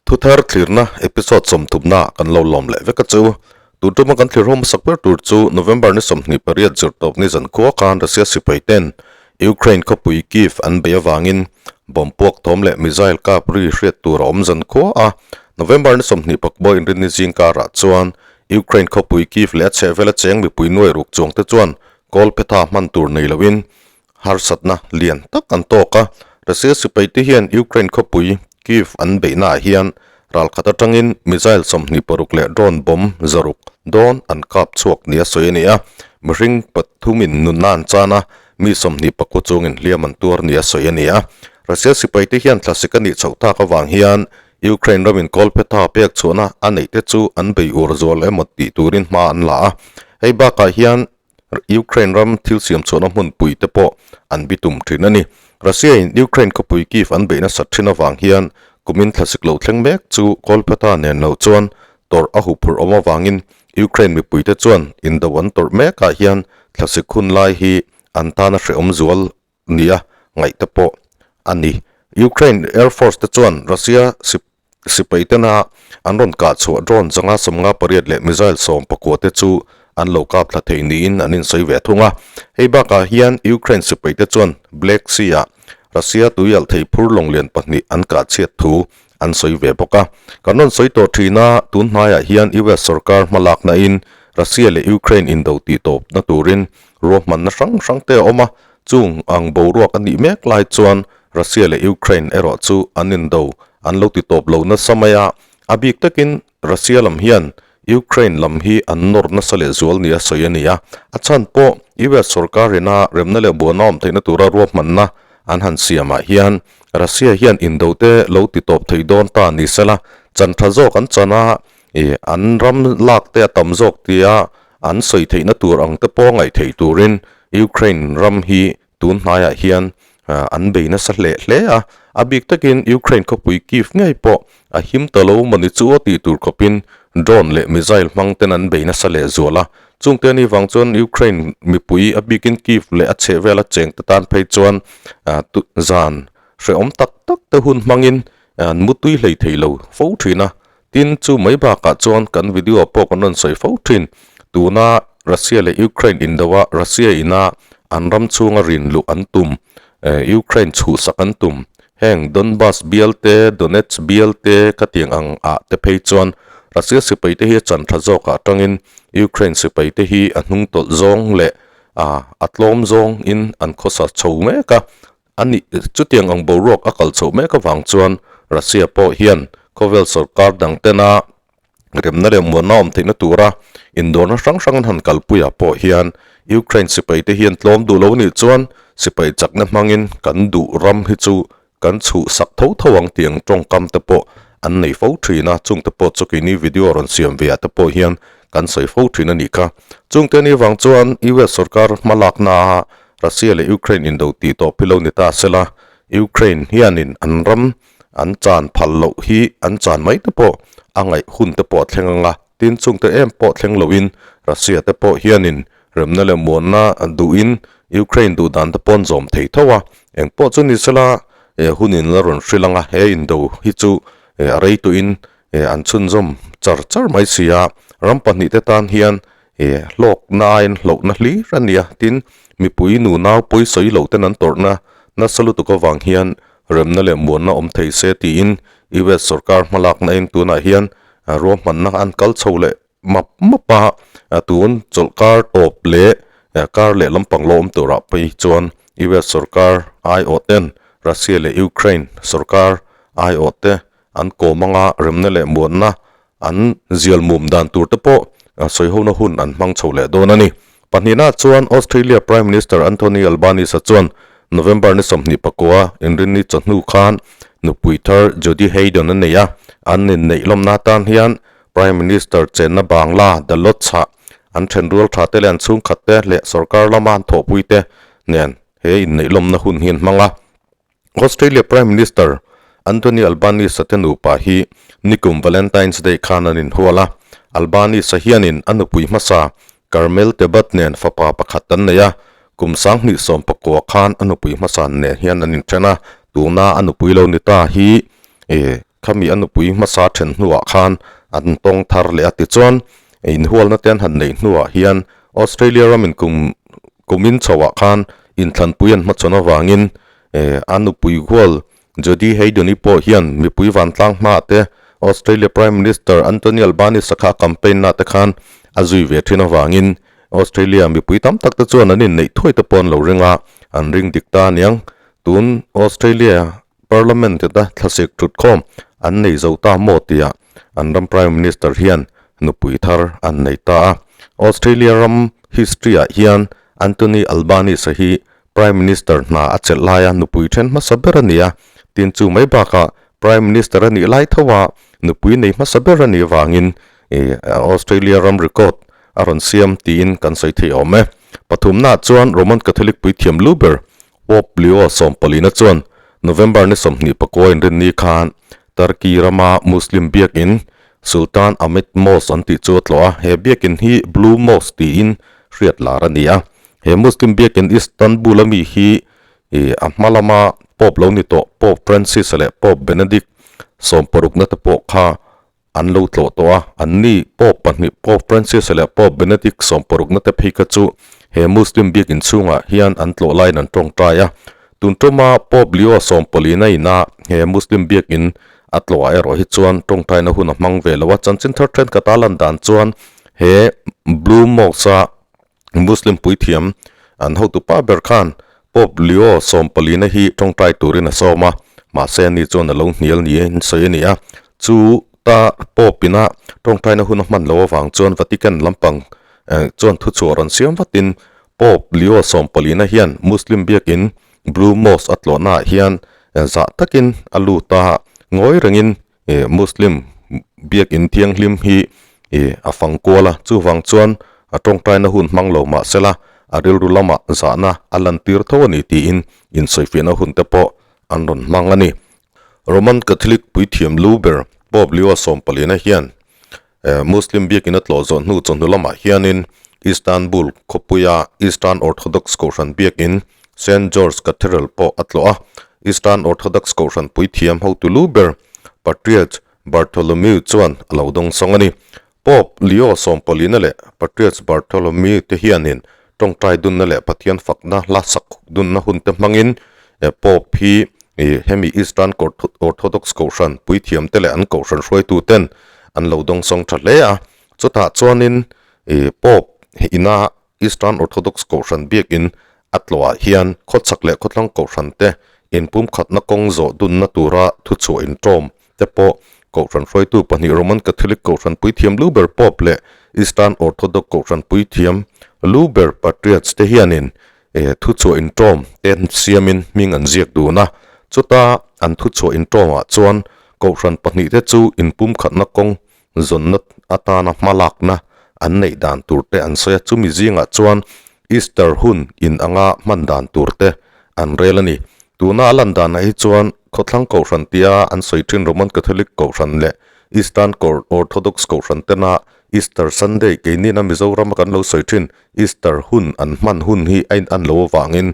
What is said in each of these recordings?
Thuthar thlirna episode sawmthumna kan lo lawm leh vek a chu. Tun tuma kan thlir ho hmasak ber tur chu November ni 28 zirtawp ni zankhua khan Russia sipai ten Ukraine khawpui Kyiv an bei avangin bomb puak thawm leh missile kap ri hriat tur a awm zankhua a. November ni 24 inrinni zing karah chuan Ukraine khawpui Kyiv leh a chhehvela cheng mipui nuai ruk chuang te chuan kawlphetha hman tur nei loin Harsatna lian tak an tawk a, Russia sipaite hian Ukraine khawpui Kyiv an beihnaah hian ralkhat atangin missile 26 leh drone bomb 600 dawn an kap chhuak nia sawi a ni a, mihring pathumin nunna an chan a, mi 24 chungin hliam an tuar nia sawi a ni a. Russia sipaite hian thlasik a nih chhoh tak avang hian Ukraine ramin kawlphetha pek chhuahna a neihte chu an bei ur zual emaw tih turin hma an la a, hei bakah hian Ukraine ram thil siam chhuahna hmunpui te pawh an bitum thin a ni. Russia in Ukraine khawpui Kyiv an beih nasat thin avang hian kumin thlasik lo thleng mek chu Kolkata nen lo chuan tawrh a huphurh awm avangin Ukraine mipuite chuan indo an tawrh mekah hian thlasik hun lai hi an tana hrehawm zual nia ngaih te pawh a ni. Ukraine Air Force te chuan Russia sipai tena an rawn kah chhuah drone 158 leh missile 19 te chu an lo kap thla thei niin an insawi ve thung a. Hei bakah hian Ukraine sipai te chuan Black Sea-ah Russia tuialh thei phur lawng lian pahnih an kah chhiat thu an sawi ve bawk a. Kan rawn sawi tawh thin a, tun hnaiah hian US sorkar hmalakna-in Russia leh Ukraine indo tih tawpna turin ruahmanna hrang hrang te a awm a, chung ang boruak a nih mek lai chuan Russia leh Ukraine erawh chu an indo an lo ti tawp lo nasa mai a, a bik takin Russia lam hian Ukraine lam hi an nawr nasa leh zual nia sawi a ni a, a chhan pawh US sorkar ina remna leh buana awm theihna tura ruahmanna an han siamah hian Russia hian indo te lo ti tawp thei dawn ta ni sela, chan tha zawk an chan a, ih an ram lak te a tam zawk tia an sawi theihna tur ang te pawh ngaih theih turin Ukraine ram hi tun hnaiah hian an bei nasa hle hle a, a bik takin Ukraine khawpui Kyiv ngei pawh a him ta lo mawni chu aw tih tur khawpin drone leh missile hmang ten an bei nasa leh zual a, chungte ani vang chuan Ukraine mipui a bikin Kyiv leh a chhehvela chengte tan phei chuan zan hrehawm tak tak te hun hmangin an mutui hlei thei lo fo thin a, tin chu mai bakah chuan kan video pawh kan rawn sawi fo thin, tuna Russia leh Ukraine indo a Russia ina an ram chhunga rin luh an tum, Ukraine chhuhsak an tum, heng Donbas bial te, Donetsk bial te khatiang ang ah te phei chuan Russia sipai te hi a chan tha zawk ah atangin Ukraine sipai te hi a hnung tawlh zawng leh a tlawm zawng in an khawsa chho mek a, A nih, chutiang ang boruak a kal chhoh mek avang chuan Russia pawh hian khawvel sorkar dang tena remna leh muanna awm theihna tura indawrna hrang hrang an han kalpuiah pawh hian Ukraine sipaite hian tlawm duh lo nih chuan sipai chakna hmangin kan duh ram hi chu kan chhuhsak tho tho ang tih ang tawngkam te pawh an nei fo thin a, chungte pawh chu keini video rawn siam ve ah te pawh hian kan sawi fo thin a nih kha. Chungte anih vang chuan US sorkar hmalakna Russia leh Ukraine indo tih tawp hi lo ni ta sela, Ukraine hianin an ram an chan phal loh hi an chan mai te pawh a ngaih hun te pawh a thleng ang a, tin chungte em pawh thleng loin Russia te pawh hianin remna leh muanna duhin Ukraine duh dan te pawh an zawm thei tho a, eng pawh chu ni sela hunin la rawn hrilh ang a, he indo hi chu a rei tuhin an chhunzawm char char mai si a, ram pahnih te tan hian He hlawkna aiin hlauhna hlir a nia, tin, mipui nu nau pawi sawi loh ten an tawrhna nasa lutuk avang hian remna leh muanna awm thei se tiin US sorkar hmalakna in tunah hian ruahmanna an kal chho leh map map a, tun chawlhkar tawp leh kar leh lampang lo awm turah phei chuan US sorkar aiawh ten Russia leh Ukraine sorkar aiawh te an kawm anga remna leh muanna An zial mum dan tur te pawh sawihona hun an hmang chho leh dawn a ni. Pahnihna chuan Australia Prime Minister Anthony Albanese-a chuan November ni 29 inrinni chawhnu khan nupui thar Jodie Haydon a nei a, an inneih lawmna atan hian Prime Minister chenna Bangla The Lodge-ah an thenrual tha te leh an chhungkhat te leh sorkar lama an thawhpui te nen he inneih lawmna hun hi an hmang a. Australia Prime Minister Anthony Albanese-a te nupa hi nikum Valentine's Day khan an inhual a, Albanese-a hianin a nupui hmasa Carmel Tebbutt nen fapa pakhat an nei a, kum 2019 khan a nupui hmasa nen hian an inthen a, tuna a nupui lo ni ta hi. Khami a nupui hmasa then hnuah khan an tawng thar leh a. Tichuan, inhualna te an han neih hnuah hian Australia ramin kum kumin chhoah khan inthlanpui an hmachhawn avangin a nupui hual Jodie Haydon-i pawh hian mipui vantlang hmaah te Australia Prime Minister Anthony Albanese kha a campaign na te khan a zui ve thin avangin Australia mipui tam tak te chuan an inneih thuai te pawh an lo ring a, an ring dik ta aniang. Tun Australia Parliament te thlasik thutkhawm an nei zo ta maw tia an ram Prime Minister hian nupui thar an nei ta a. Australia ram history ah hian Anthony Albanese hi Prime Minister hna a chelh laia nupui then hmasa ber a ni a, tin chu mai bakah Prime Minister a nih lai tho a nupui nei hmasa ber a nih vangin Australia ram record a rawn siam tiin kan sawi thei awm e. Pathumnaah chuan Roman Catholic puithiam lu ber Pope Leo sawmpalina chuan November ni 24 inrinni khan Turkey rama Muslim biakin Sultan Ahmet Mosque an tih chu a tlawh a, he biakin hi Blue Mosque tiin hriat lar a ni a. He Muslim biakin Istanbul a mi hi a hma lama Pope lo ni tawh Pope Francis leh Pope Benedict sawmparukna te pawh kha an lo tlawh tawh a. An ni Pope pahnih Pope Francis leh Pope Benedict sawmparukna te phei kha chu he Muslim biakin chhungah hian an tlawh laiin an tawngtai a. Tun tuma Pope Leo sawmpalina ina he Muslim biakin a tlawhah erawh hi chuan tawngtaina hun a hmang ve lo a. Chanchin thar thenkhat a lan dan chuan he Blue Mosque-a Muslim puithiam an hotu pa ber khan Pope Leo sawmpalina hi tawngtai turin a sawm a, mahse ani chuan a lo hnial niin sawi a ni a. Chu ta Pope ina tawngtaina hun a hman loh avang chuan Vatican lampang chuan thuchhuah rawn siam vatin Pope Leo sawmpalina hian Muslim biakin Blue Mosque a tlawhnaah hian zah takin a lut a, ngawi rengin Muslim biakin thianghlim hi a fang kual a, chuvang chuan a tawngtaina hun hmang lo mah sela a rilru lamah zahna a lantir tho a ni tiin insawifiahna hun te pawh an rawn hmang a ni. Roman Catholic puithiam lu ber Pope Leo sawmpalina hian Muslim biakin a tlawh zawh hnu chawhnu lamah hianin Istanbul khawpuia Eastern Orthodox Kohhran biakin Saint George Cathedral pawh a tlawh a. Eastern Orthodox Kohhran puithiam hotu lu ber Patriarch Bartholomew chuan a lo dawngsawng a ni. Pope Leo sawmpalina leh Patriarch Bartholomew te hianin tawngtai dunna leh Pathian fakna hla sak dunna hun te hmangin Pope hi hemi Eastern Orthodox Kohhran puithiam te leh an kohhran hruaitu ten an lo dawngsawng tha hle a. Chutah chuanin Pope ina Eastern Orthodox Kohhran biakin a tlawhah hian khawchhak leh khawthlang kohhran te inpumkhatna kawng zawh dunna tura thuchhuah inṭawm te pawh Kohhran hruaitu pahnih Roman Catholic Kohhran puithiam lu ber Pope leh Eastern Orthodox Kohhran puithiam lu ber Patriarch te hianin thuchhuah inṭawm te siamin hming an ziak dun a. Chuta an thuchhuah inṭawmah chuan Kohhran pahnih te chu inpumkhatna kawng zawnna atana hmalakna an neih dan tur te an sawi a, chumi zingah chuan Easter hun in anga hman dan tur te an rel a ni. Tuna a lan danah hi chuan khawthlang kohhran tia an sawi thin Roman Catholic kohhran leh Eastern Orthodox kohhran tena Easter Sunday keinina Mizorama kan lo sawi thin Easter hun an hman hun hi a in an lo avangin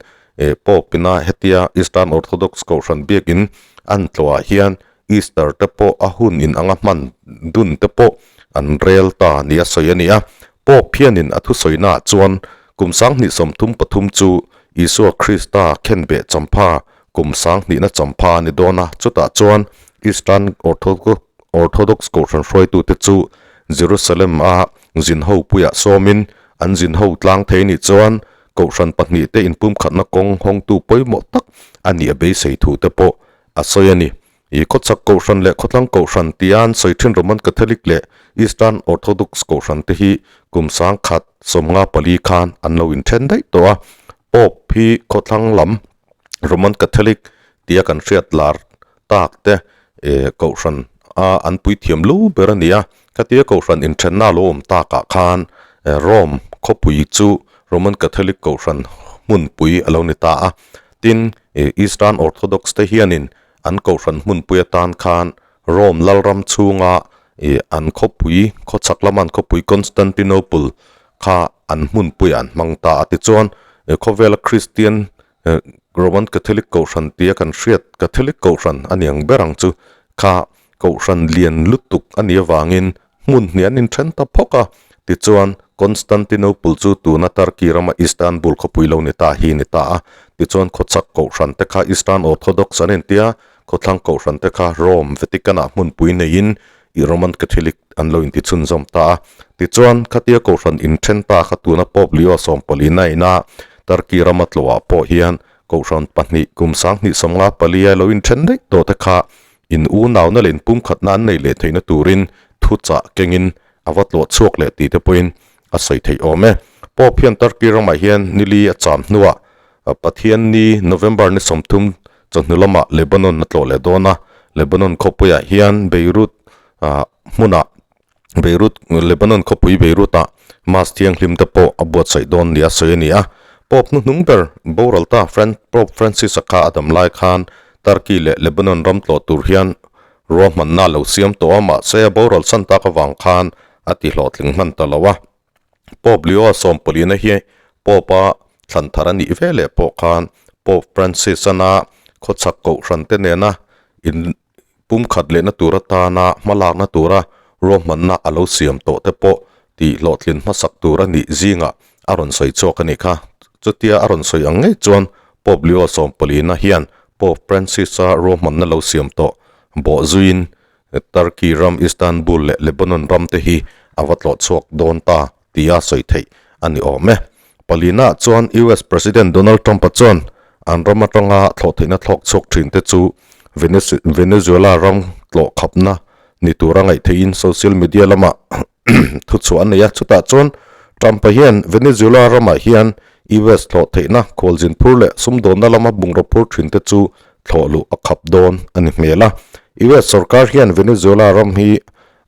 Pope ina hetia Eastern Orthodox kohhran biakin an tlawhah hian Easter te pawh a hun in anga hman dun te pawh an rel ta ni a sawi a ni a. Pope hianin a thusawi-naah chuan kum 2033 chu Isua Krista khenbeh champha kum sanghnihna champha a ni dawn a, chutah chuan Eastern Orthodox Kohhran hruaitute chu Jerusalem-a zinho puiah sawmin an zinho tlang thei nih chuan Kohhran pahnihte inpumkhatna kawng hawngtu pawimawh tak a nih a beisei thu te pawh A sawi a ni. I khawchhak Kohhran leh khawtlang Kohhran tia an sawi thin Roman Catholic leh Eastern Orthodox Kohhran te hi kum 1954 khan an lo inthen daih tawh a. Pope hi khawthlang lam Roman Catholic tia kan hriat lar tak te Kohhran a an puithiam lu ber a ni a. Khatia Kohhran inthenna lo awm takah khan Rome khawpui chu Roman Catholic Kohhran hmunpui a lo ni ta a. Tin, Eastern Orthodox te hianin an kohhran hmunpui atan khan Rome lalram chhunga an khawpui, khawchhak lama an khawpui Constantinople kha an hmunpuiah an hmang ta a. Tichuan, khawvela Kristian Roman Catholic kohhran tia kan hriat Catholic kohhran a ni ang ber ang chu kha. Kohhran lian lutuk a nih avangin hmun hnih an inthen ta phawk a, tichuan Constantinople chu tuna Turkey rama Istanbul khawpui lo ni ta hi ni ta a, tichuan khawchhak kohhran te kha Eastern Orthodox an intia, khawthlang kohhran te kha Rome, Vatican ah hmunpui neiin i Roman Catholic an lo inti chhunzawm ta a, tichuan khatia kohhran inthen ta kha tuna Pope Leo sawmpalina ina Turkey rama tlawhah pawh hian kohhran pahnih kum 2054 a lo inthen daih tawh te kha In unauna leh inpumkhatna an neih leh theihna turin thuchah kengin a va tlawh chhuak leh tih te pawhin a sawi theih awm e. Pope hian Turkey ramah hian nili a cham hnuah Pathianni November ni 30 chawhnu lamah Lebanon a tlawh leh dawn a, Lebanon khawpuiah hian Beirut hmunah Beirut, Lebanon khawpui Beirut-ah Mass thianghlim te pawh a buatsaih dawn nia sawi a ni a. Pope hnuhnung ber boral ta Fran Pope Francis-a kha a dam lai khan Turkey leh Lebanon ram tlawh tur hian ruahmanna a lo siam tawh a, mahse a boral chhan tak avang khan a ti hlawhtling hman ta lo a. Pope Leo sawmpawlina hi Pope-a thlan thar a nih ve leh pawh khan Pope Francis-ana khawchhak kohhran te nena in Pumkhat lehna tur atana hmalakna tura ruahmanna a lo siam tawh te pawh tih hlawhtlin hmasak tur a nih zingah a rawn sawi chhuak a nih kha. Chutia a rawn sawi ang ngei chuan Pope Leo sawmpalina hian Pope Francis-a ruahmanna lo siam tawh bawh zuiin Turkey ram Istanbul leh Lebanon ram te hi a va tlawh chhuak dawn ta tia sawi theih a ni awm e. Palina chuan US President Donald Trump-a chuan an ram atanga thlawhtheihna thlawk chhuak thin te chu Venezuela ram tlawh khapna ni tura ngaih theihin social media lamah thuchhuah a nei a. Chutah chuan Trump-a hian Venezuela ramah hian US thlawhtheihna khualzin phur leh sumdawnna lama bungraw phur thin te chu thlawh luh a khap dawn a ni hmel a. US sorkar hian Venezuela ram hi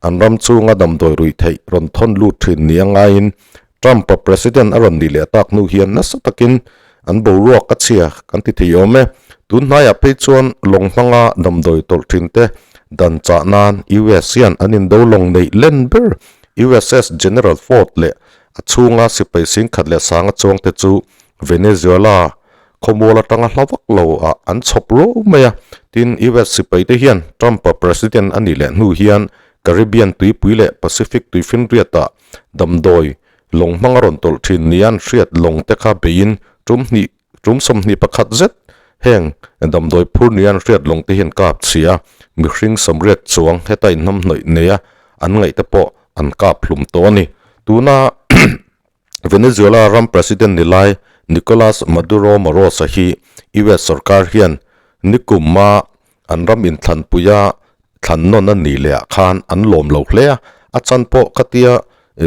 An ram chunga damdawi ruih theih rawn thawn lut thin ni a ngaiin Trump-a president a rawn nih leh tak hnu hian nasa takin an boruak a chhia kan ti thei awm e. Tun hnaiah phei chuan lawng hmanga damdawi tawlh thin te dan chah nan US hian an indo lawng neih len ber USS General Ford leh a chhunga sipai singkhat leh sanga chuang te chu Venezuela Khawmual atanga hla vak lo ah an chhawp ruau mai a, tin US sipai te hian Trump-a president a nih leh hnu hian Caribbean tuipui leh Pacific tuifinriat ah damdawi lawng hmang a rawn tawlh thin nia an hriat lawng te kha beiin tum hnih tum 21 zet heng damdawi phur nia an hriat lawng te hian kap chhia a, mihring 80 chuang heta inhnamhnawih neia an ngaih te pawh an kap hlum tawh a ni. Tuna Venezuela ram President ni lai Nicolas Maduro Moros-a hi US sorkar hian nikuma an ram inthlanpuia thlan nawn a nih lehah khan an lawm lo hle a, a chan pawh khatia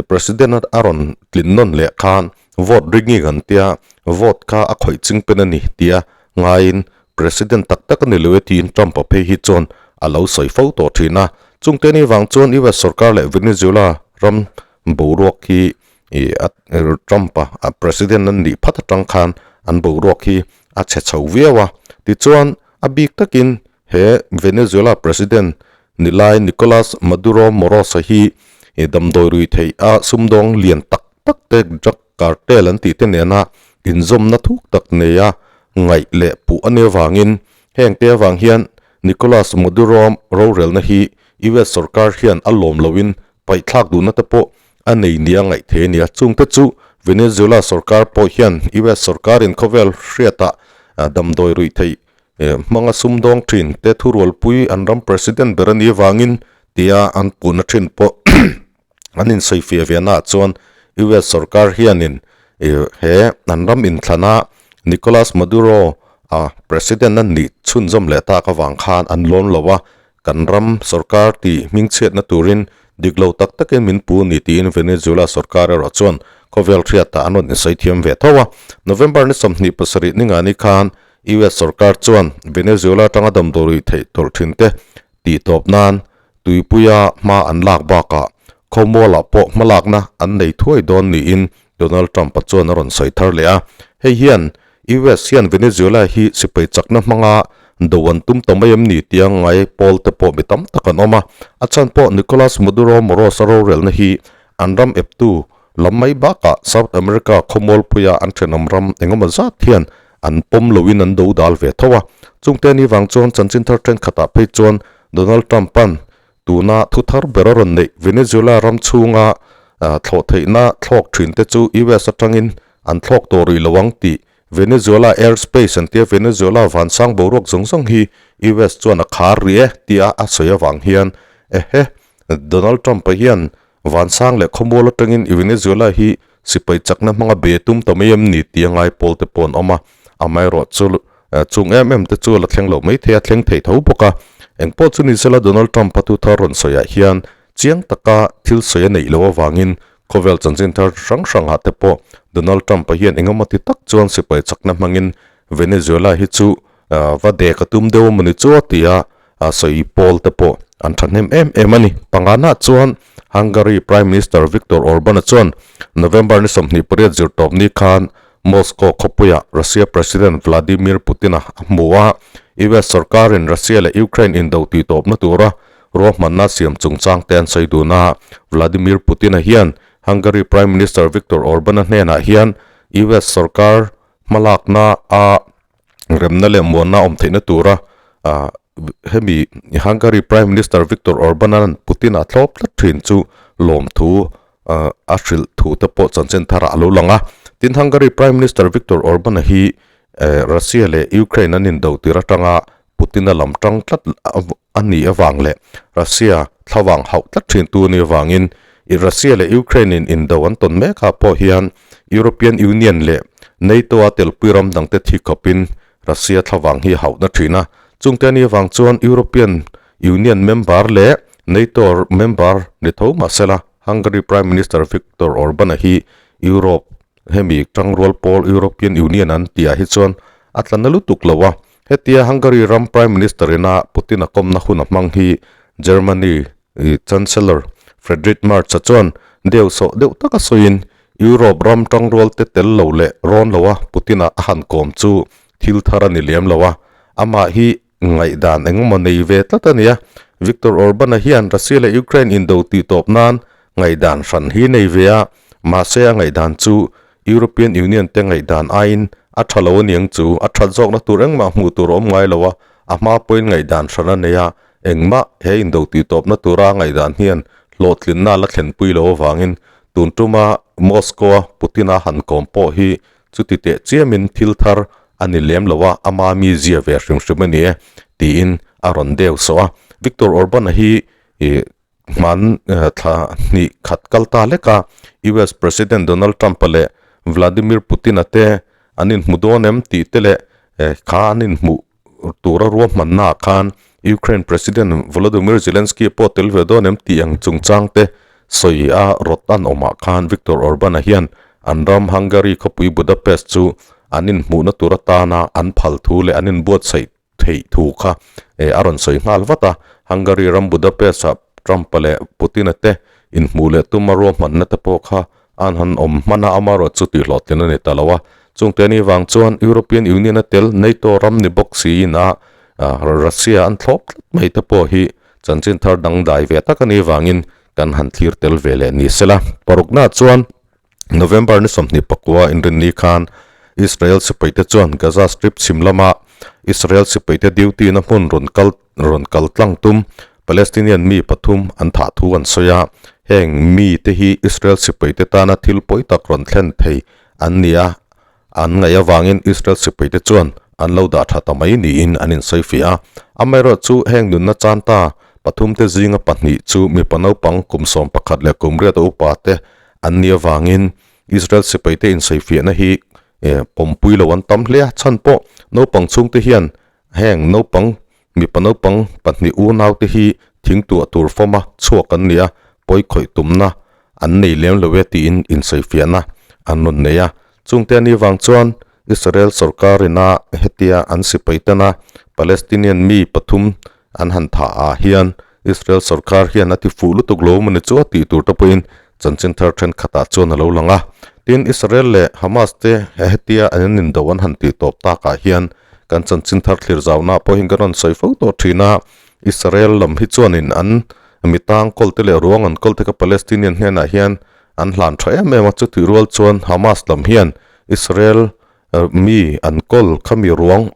President a rawn tlin nawn leh khan vote rigging an tia, vote kha a khawih ching pen a ni tia ngaiin President tak tak a ni lo e tiin Trump-a phei hi chuan a lo sawi fo tawh thin a. Chungte ni vang chuan US sorkar leh Venezuela ram boruak hi ih a Trump a president an nih phat atang khan an boruak hi a chhe chho viau a tichuan a bik takin he Venezuela president ni lai Nicolas Maduro Moros-a hi ih damdawi rui theih a sumdawng lian tak tak te drug cartel an tih te nena inzawmna thuk tak neia ngaih leh puh a nih avangin heng te avang hian Nicolas Maduro rorelna hi US sorkar hian a lawm loin Paihthlak duhna te pawh a nei nia ngaih thei a ni a, chungte chu Venezuela sorkar pawh hian US sorkarin khawvel hriatah damdawi ruih theih hmanga sumdawng thin te thurualpui an ram president ber a nih avangin tia an puhna thin pawh an insawifiah ve naah chuan US sorkar hianin he an ram inthlana Nicolas Maduro a president a nih chhunzawm leh tak avang khan an lawn lo a, Kan ram sorkar tih hmingchhiatna turin dik lo tak takin min pu ni tiin Venezuela sorkar erawh chuan khawvel hriatah an rawn insawi thiam ve tho a. November ni 27 ningani khan US sorkar chuan Venezuela atanga damdawi theih tawlh thinte tih tawp nan tuipuia hma an lak bakah khawmualah pawh hmalakna an nei thuai dawn niin Donald Trump-a chuan a rawn sawi thar leh a. Hei hian US hian Venezuela hi sipai chakna hmanga do an tum ta mai em ni tia ngai pawl te pawh mi tam tak an awm a. A chhan pawh Nicolas Maduro Moros-a rorelna hi an ram eptu lam mai bakah South America khawmualpuia an thenawm ram engemaw zat hian an pawm loin an do dal ve tho a. Chungte ni vang chuan chanchin thar thenkhatah phei chuan Donald Trump-a'n. Tuna thu thar ber a rawn neih Venezuela ram chhunga thlawh theihna thlawk thin te chu US atangin an thlawk tawh rih lo ang tih Venezuela airspace an tia Venezuela vansang boruak zawng zawng hi US chuan a khar rih e tia a sawi avang hian ehe Donald Trump-a hian vansang leh khawmual atangin Venezuela hi sipai chakna hmanga be tum ta mai em ni tia ngai pawl te pawh an awm a, amaherawhchu chung em em te chu la thleng loh mai thei a, thleng thei tho bawk a. Engpawh chu ni sela Donald Trump-a thu thar rawn sawiah hian chiang taka thil sawi a neih loh avangin khawvel chanchin thar hrang hrangah te pawh Donald Trump-a hian engemaw ti tak chuan sipai chakna hmangin Venezuela hi chu va dek a tum deuh a mawni chu a ti a, sawi pawl te pawh an thahnem em em a ni. Pangana chuan Hungary Prime Minister Viktor Orban-a chuan November ni 28 zirtawp ni khan Moscow khawpuiah Russia President Vladimir Putin-a a hmu a, US sorkarin Russia leh Ukraine indo tihtawpna tura ruahmanna siam chungchang te an sawi dun a. Vladimir Putin-a hian Hungary Prime Minister Viktor Orban-a hnenah hian US sorkar hmalakna a remna leh muanna awm theihna tura ah hemi Hungary Prime Minister Viktor Orban-a'n Putin-a thlawp tlat thin chu lawmthu ah a hrilh thu te pawh chanchin tharah a lo lang a. Tin, Hungary Prime Minister Viktor Orban-a hi eh Russia leh Ukraine an indo tir atanga Putin-a lam tang tlat a nih avang leh Russia thlavang hauh tlat thin tu a nih avangin Russia leh Ukraine-in indo an tawn mek ah pawh hian European Union leh NATO-a telpui ram dangte thi khawpin Russia thlavang hi hauhna thin a. Chungte a nih avang chuan European Union member leh NATO member ni tho mahsela Hungary Prime Minister Viktor Orban-a hi Europe hemi tangrual pawl European Union an tihah hi chuan a tla na lutuk lo a. Hetia Hungary ram Prime Minister ina Putin a kawmna hun a hmang hi Germany Chancellor Friedrich Merz-a chuan deuh sawh deuh taka sawiin Europe ram tangrual te tel lo leh rawn lo a Putin-a a han kawm chu thil thar a ni lem lo a, amah hi ngaihdan engemaw nei ve tlat a nia. Viktor Orban-a hian Russia leh Ukraine indo tih tawp nan ngaihdan hran hi nei ve a, mahse a ngaihdan chu European Union te ngaihdan aiin a tha lo aniang chu, a that zawkna tur engmah hmuh tur a awm ngai lo a, a hma pawhin ngaihdan hran a nei a, engmah he indo tih tawpna tura ngaihdan hian hlawhtlinna a la thlenpui lo avangin tun tuma Moscow-a Putin-a han kawm pawh hi chuti teh chiamin thil thar a ni lem lo a, ama mi zia ve hrim hrim a ni e tiin a rawn deu sawh a. Viktor Orban-a hi ih Hman thla hnih khat kal ta lek a, US President Donald Trump-a leh Vladimir Putin-a te an inhmu dawn em tih te leh kha an inhmuh tura ruahmannaah khan Ukraine President Volodymyr Zelensky pawh tel ve dawn em tih ang chungchang te sawi a rawt an awmah khan Viktor Orban-a hian an ram Hungary khawpui Budapest chu an inhmuhna tur atana an phal thu leh an inbuatsaih theih thu kha a rawn sawi nghal vat a. Hungary ram Budapest-ah Trump-a leh Putin-a te inhmuh leh tuma ruahmanna te pawh kha an han awm hman a, amaherawh chu tihhlawhtlin a ni ta lo a. Chungte anih vang chuan European Union-a tel NATO ram ni bawk siin a Russia an thlawp tlat mai te pawh hi chanchin thar dangdai ve tak anih vangin kan han thlir tel ve leh ni sela. Parukna chuan November ni 24 inrinni khan Israel sipaite chuan Gaza Strip chhim lama Israel sipaite duty na hmun rawn kal rawn kal tlang tum Palestinian mi pathum an thah thu an sawi a, heng mi te hi Israel sipaite tana thil pawi tak rawn thlen thei an ni a, an ngaih avangin Israel sipaite chuan an lo dah tha ta mai niin an insawi fiah a. Amaherawhchu heng nunna chan ta pathum te zinga pahnih chu mipa naupang kum 11 leh kum riat a upa te An ni avangin Israel sipaite insawifiahna hi pawmpui lo an tam hle a, chhan pawh naupang chhungte hian heng naupang mipa naupang pahnih unaute hi thing tuah tur fawma chhuak an ni a, pawi khawih tumna an nei lem lo e tiin insawifiahna an rawn nei a. Chungte ani vang chuan Israel sorkarina hetia an sipaitena Palestinian mi pathum An han thah ah hian Israel sorkar hian a ti fuh lutuk lo mawni chu a tih tur te pawhin chanchin thar thenkhatah chuan a lo lang a. Tin, Israel leh Hamas te hetia an indo an han tih tawp takah hian kan chanchin thar thlir zauna pawhin kan rawn sawi fo tawh thin a. Israel lam hi chuanin an mitang kawl te leh ruang an kawl te kha Palestinian hnenah hian an hlan tha em em a, chutih rual chuan Hamas lam hian Israel mi an kawl khami ruang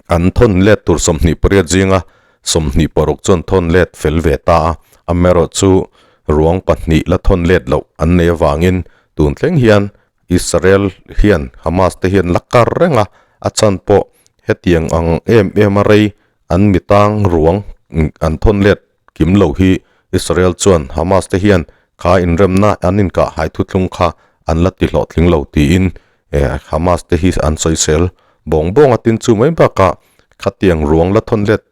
an thawn let tur 28 zinga 26 chuan thawn let fel ve ta a, amaherawhchu ruang pahnih la thawn let loh an nei avangin tun thleng hian Israel hian Hamas te hian la kar reng a, a chhan pawh hetiang ang em em a rei an mitang ruang an thawn let kim lo hi Israel chuan Hamas te hian kha inremna an inkah hai thuthlung kha an la ti hlawhtling lo tiin Hamas te hi an sawisel bawng bawng a tin chu mai bakah khatiang ruang la thawn let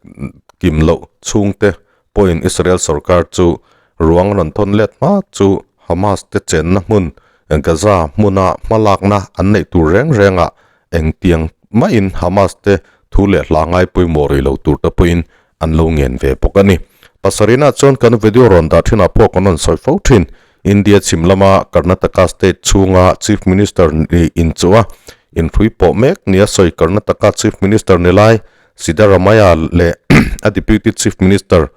kim loh chhungte pawhin Israel sorkar chu ruang rawn thawn let hma chu Hamas te chenna hmun Gaza hmuna hmalakna an neih tur reng rengah engtiang mahin Hamas te thu leh hla ngai pawimawh rih lo tur te pawhin an lo ngen ve bawk a ni. Pasarina chuan kan video rawn dah thinah pawh kan rawn sawi fo thin. India chhim lama Karnataka state chhunga Chief Minister ni inchuh a, inhrui pawh mek nia sawi Karnataka Chief Minister ni lai Siddaramaiah leh a Deputy Chief Minister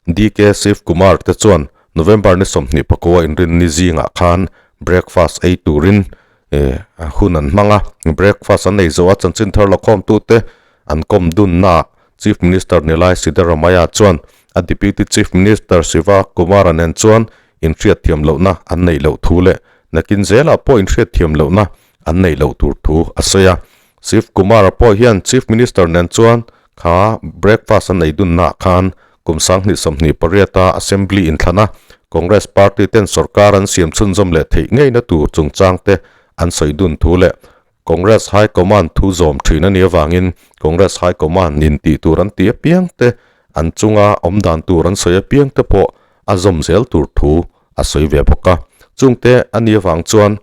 DK Shiv Kumar te chuan November ni 24 inrinni zingah khan breakfast ei turin hun an hmang a. Breakfast an ei zawh a chanchin thar lakhawmtute an kawm dunnaah Chief Minister ni lai Siddaramaiah chuan a Deputy Chief Minister Shiva Kumar-a nen chuan inhriatthiam lohna an neih loh thu leh nakin zelah pawh inhriatthiam lohna an neih loh tur thu a sawi a. Shiv Kumar-a pawh hian Chief Minister nen chuan kha breakfast an ei dunnaah khan kum 2028-a Assembly inthlana Congress party ten sorkar an siam chhunzawm leh theih ngeina tur chungchangte an sawi dun thu leh Congress High Command thu zawm thin a nih avangin Congress High Command in tih tur an ti apiang te, an chunga awm dan tur an sawi apiang te pawh a zawm zel tur thu a sawi ve bawk a. Chungte a nih avang chuan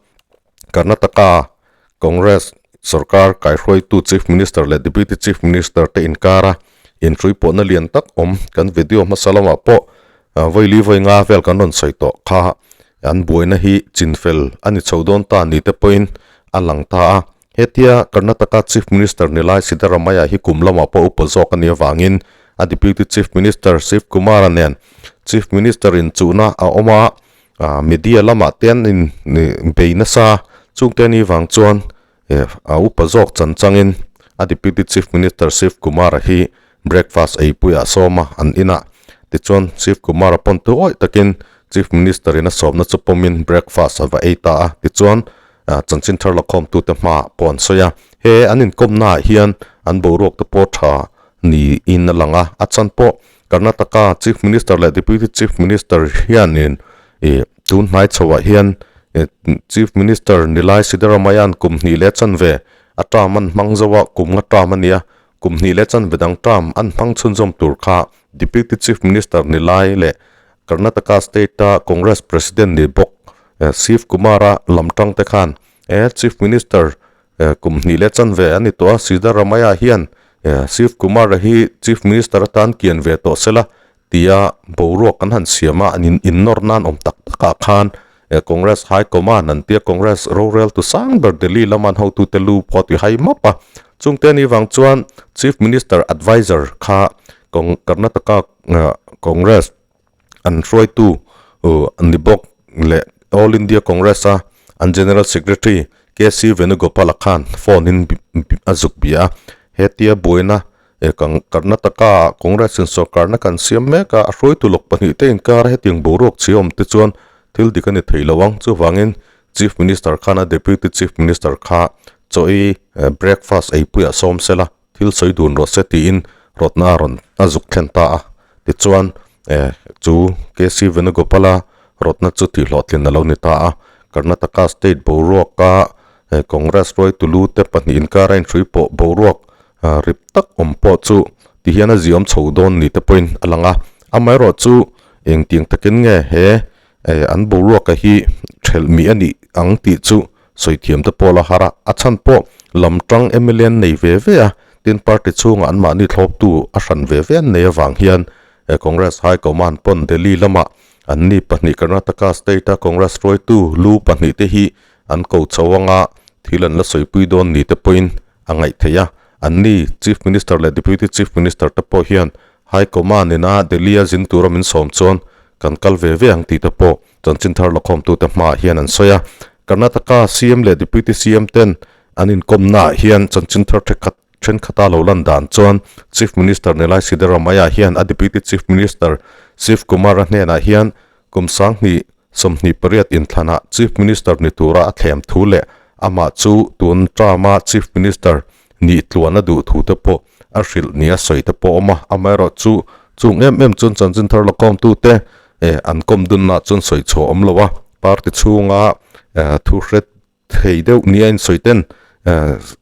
Karnataka Congress sorkar kaihruaitu Chief Minister leh Deputy Chief Minister te inkara inhrui pawhna lian tak awm kan video hmasa lamah pawh vawi li vawi nga vel kan rawn sawi tawh kha an buaina hi chinfel a ni chho dawn ta ni te pawhin a lang ta a. Hetia Karnataka Chief Minister ni lai Siddaramaiah hi kum lamah pawh upa zawk a nih avangin a Deputy Chief Minister Shiv Kumar-a nen Chief Minister inchuhna a awm a, media lamah te an in bei nasa chungte a nih vang chuan a upa zawk chan changin a Deputy Chief Minister Shiv Kumar-a hi breakfast ei puiah sawm a an inah tichuan Shiv Kumar-a pawn tu awih takin Chief Minister in a sawmna chu pawmin breakfast a va ei ta a tichuan chanchin thar lakhawmtute hmaah pawh an sawi a he an inkawmnaah hian an boruak te pawh tha niin a lang a a chhan pawh Karnataka Chief Minister leh Deputy Chief Minister hianin ih tun hnai chhoah hian ih Chief Minister Nilai Siddaramaiah-a'n kum hnih leh chanve a term an hmang zo a, kum nga term a ni a, kum hnih leh chanve dang term an hmang chhunzawm tur kha Deputy Chief Minister Nilai leh Karnataka State-a Congress President ni bawk Shiv Kumar-a lam tang te khan he Chief Minister Kum hnih leh chanve a ni tawh a, Siddaramaiah hian Shiv Kumar-a hi Chief Minister atan kian ve tawh sela tia boruak kan han siam a, an innawr nan awm tak takah khan Congress High Command an tia Congress roreltu sang ber Delhi lama an hotute lu pawh a ti hai map a. Chungte anih vang chuan Chief Minister Adviser kha Karnataka Congress an hruaitu ni bawk leh All India Congress a an General Secretary KC Venugopal-a khan phone in a zuk bia a, hetia buaina Karnataka ah Congress in sorkarna kan siam mek a, a hruaitu lawk pahnih te inkar a hetiang boruak chhia awm te chuan thil dik a ni thei lo ang, chuvangin Chief Minister khan a Deputy Chief Minister kha chaw ei breakfast eipuiah sawm sela. Thil sawi dun rawh se tiin rawtna a rawn a zuk thlen ta a. Tichuan, eh, chu KC Venugopala rawtna chu tihhlawhtlin a lo ni ta a. Karnataka state boruaka eh, Congress hruaitu lu te pahnih inkara inhrui pawh boruak rip tak awm pawh chu tihian a ziawm chho dawn ni te pawhin a lang a. Amaherawh chu engtiang takin nge he eh, an boruaka hi thelh mi a nih ang tih chu Sawi thiam te pawh la har a, a chhan pawh lam tang mla an nei ve ve a, tin party chhungah an mahni thlawptu a hran ve ve an nei avang hian Congress High Command pawn Delhi lamah an ni pahnih Karnataka state a Congress hruaitu lu pahnih te hi an ko chho anga thil an la sawipui dawn ni te pawhin a ngaih theih a, an ni Chief Minister leh Deputy Chief Minister te pawh hian High Command ina Delhi a zin tura min sawm chuan kan kal ve ve ang tih te pawh Chanchin thar lakhawmtute hmaah hian an sawi a, Karnataka CM leh Deputy CM ten an inkawmnaah hian chanchin thar thenkhat Thenkhat a lo lan dan chuan Chief Minister Nilai Siddaramaiah hian a Deputy Chief Minister Shiv Kumar-a hnenah hian kum 2028 inthlanah Chief Minister ni tura a thlem thu leh amah chu tun term-a Chief Minister nih tluan a duh thu te pawh a hrilh nia sawi te pawh a awm a. Amaherawhchu chung em em chuan chanchin thar la kawmtute an kawm dunna chuan sawi chhuah awm lo a, party chhunga thu hre thei deuh nia insawi ten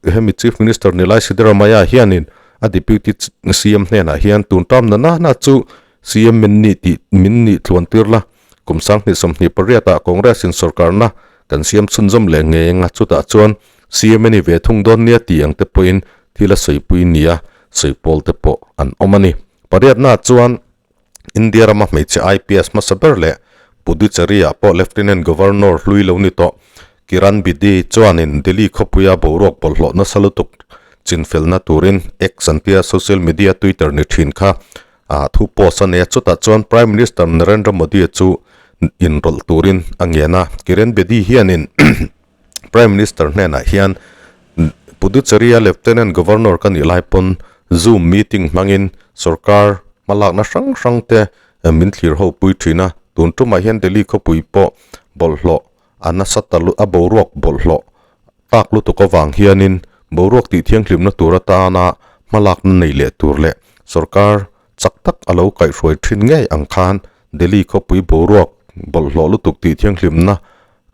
hemi Chief Minister Nilai Siddaramaiah hianin a Deputy CM hnenah hian tun term na nana chu CM min nih tih min nih tluan tir la, kum 2028 ah Congress in sorkarna kan siam chhunzawm leh ngei anga chutah chuan CM a ni ve thung dawn nia tih ang te pawhin thil a sawipui nia sawi pawl te pawh an awm a ni. Pariatnaah chuan India rama hmeichhe IPS hmasa ber leh Puducherry-ah pawh Lieutenant Governor hlui lo ni tawh Kiran Bedi chuanin Delhi khawpuia boruak bawlhhlawh nasa lutuk chinfelna turin X an tia social media Twitter ni thin kha a thu post a nei a, chutah chuan Prime Minister Narendra Modi chu inrawlh turin a ngen a. Kiran Bedi hianin Prime Minister hnenah hian Puducherry-a Lieutenant Governor ka nih lai pawn Zoom meeting hmangin sorkar hmalakna hrang hrang te min thlir ho pui thin a, tun tumah hian Delhi khawpui pawh bawlhhlawh a nasa ta a boruak bawlhhlawh tak lutuk avang hianin boruak tih thianghlimna tur atana hmalakna nei leh tur leh sorkar chak tak a lo kaihhruai thin ngei ang khan Delhi khawpui boruak bawlhhlawh lutuk tih thianghlimna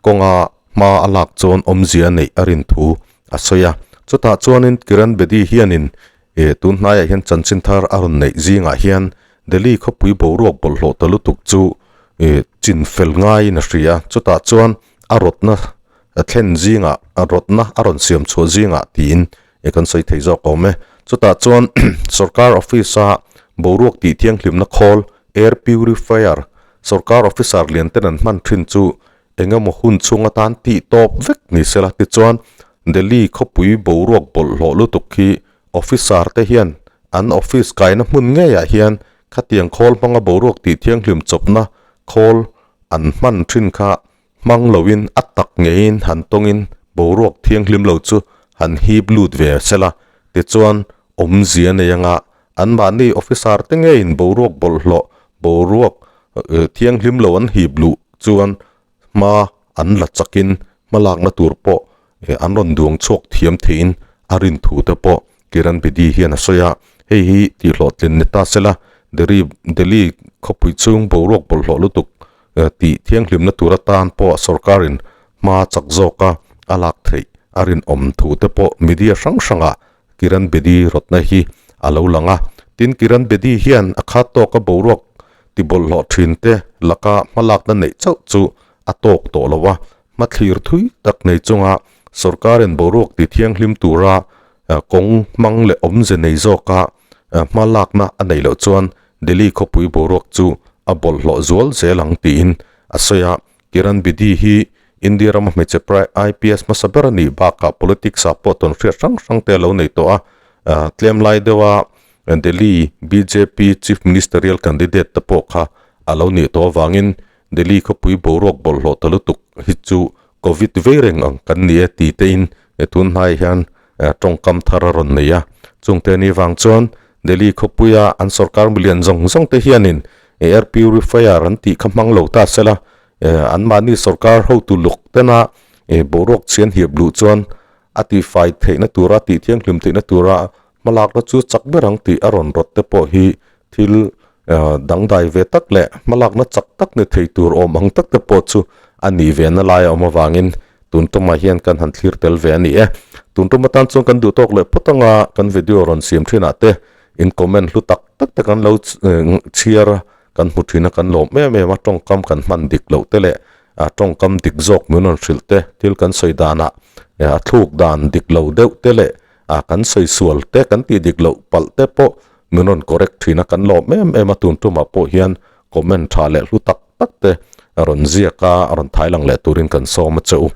kawnga hma a lak chuan awmzia neih a rin thu a sawi a. Chutah chuanin Kiran Bedi hianin eh tun hnaiah hian chanchin thar a rawn neih zingah hian Delhi khawpui boruak bawlhhlawh ta lutuk chu eh chin fel ngaiin a hria. Chutah chuan a rawtna thlen zingah a rawtna a rawn siam chhuah zingah tiin eh kan sawi thei zawk awm e. Chutah chuan sorkar office a boruak tih thianghlimna khawl air purifier sorkar officer lian ten an hman thin chu engemaw hun chhung atan tih tawp vek ni sela tichuan Delhi khawpui boruak bawlhhlawh lutuk hi officer te hian an office kaina hmun ngeiah hian khatiang khawl hmanga boruak tih thianghlim chawpna khawl an hman thin kha hmang loin a tak ngeiin han tawngin boruak thianghlim lo chu han hip lut ve sela tichuan awmzia nei anga Anmahni officer te ngeiin boruak bawlhhlawh, boruak thianghlim lo an hip luh chuan hma an la chakin hmalakna tur pawh an rawn duang chhuak thiam theiin a rin thu te pawh Kiran Bedi hian a sawi a. Hei hi tihhlawhtlin ni ta sela, Delhi Delhi khawpui chhung boruak bawlhhlawh lutuk tih thianghlimna tur atan pawh sorkarin hma chak zawka a lak theih a rinawm thu te pawh media hrang hrangah Kiran Bedi rawtna hi a lo lang a. Tin, Kiran Bedi hian a khat tawka boruak tibawlhhlawh thinte laka hmalakna neih chauh chu a tawk tawh lo a. Hmathlir thui tak nei chunga sorkarin boruak ti thianghlim tura kawng hmang leh awmze nei zawka hmalakna a neih loh chuan Delhi khawpui boruak chu a bawlhhlawh zual zel ang tiin a sawi a. Kiran Bedi hi India rama hmeichhe prai IPS hmasa ber a nih bakah politics ah pawh tawn hriat hrang hrang te a lo nei tawh a, tlem lai deuha Delhi bjp Chief Ministerial candidate te pawh kha a lo nih tawh avangin Delhi khawpui boruak bawlhhlawh ta lutuk hi chu Covid vei reng ang kan ni e ti tein tun hnaiah hian tawngkam thar a rawn nei a. Chungte ni vang chuan Delhi khawpuia an sorkar milian zawng zawng te hianin air purifier an tih kha hmang lo ta sela Anmahni sorkar hotu luk tena boruak chhian hiap luh chuan a tihfai theihna tura, tih thianghlim theihna tura hmalakna chu chak ber ang tih a rawn rawt te pawh hi thil dangdai ve tak leh hmalakna chak tak ni thei tur awm ang tak te pawh chu a nih ve na lai a awm avangin tun tumah hian kan han thlir tel ve a ni e. Tun tum atan chuan kan duh tawk leh phawt anga kan video rawn siam thinah te in comment hlu tak tak te kan lo chhiar a. Kan hmu thin a, kan lawm em em a, tawngkam kan hman dik loh te leh a tawngkam dik zawk min rawn hrilh te, thil kan sawi danah a thluk dan dik lo deuh te leh a kan sawi sual te, kan tih dik loh palh te pawh min rawn correct thin a, kan lawm em em a, tun tumah pawh hian comment tha leh hlu tak tak te a rawn ziak a, a rawn thai lang leh turin kan sawm a che u.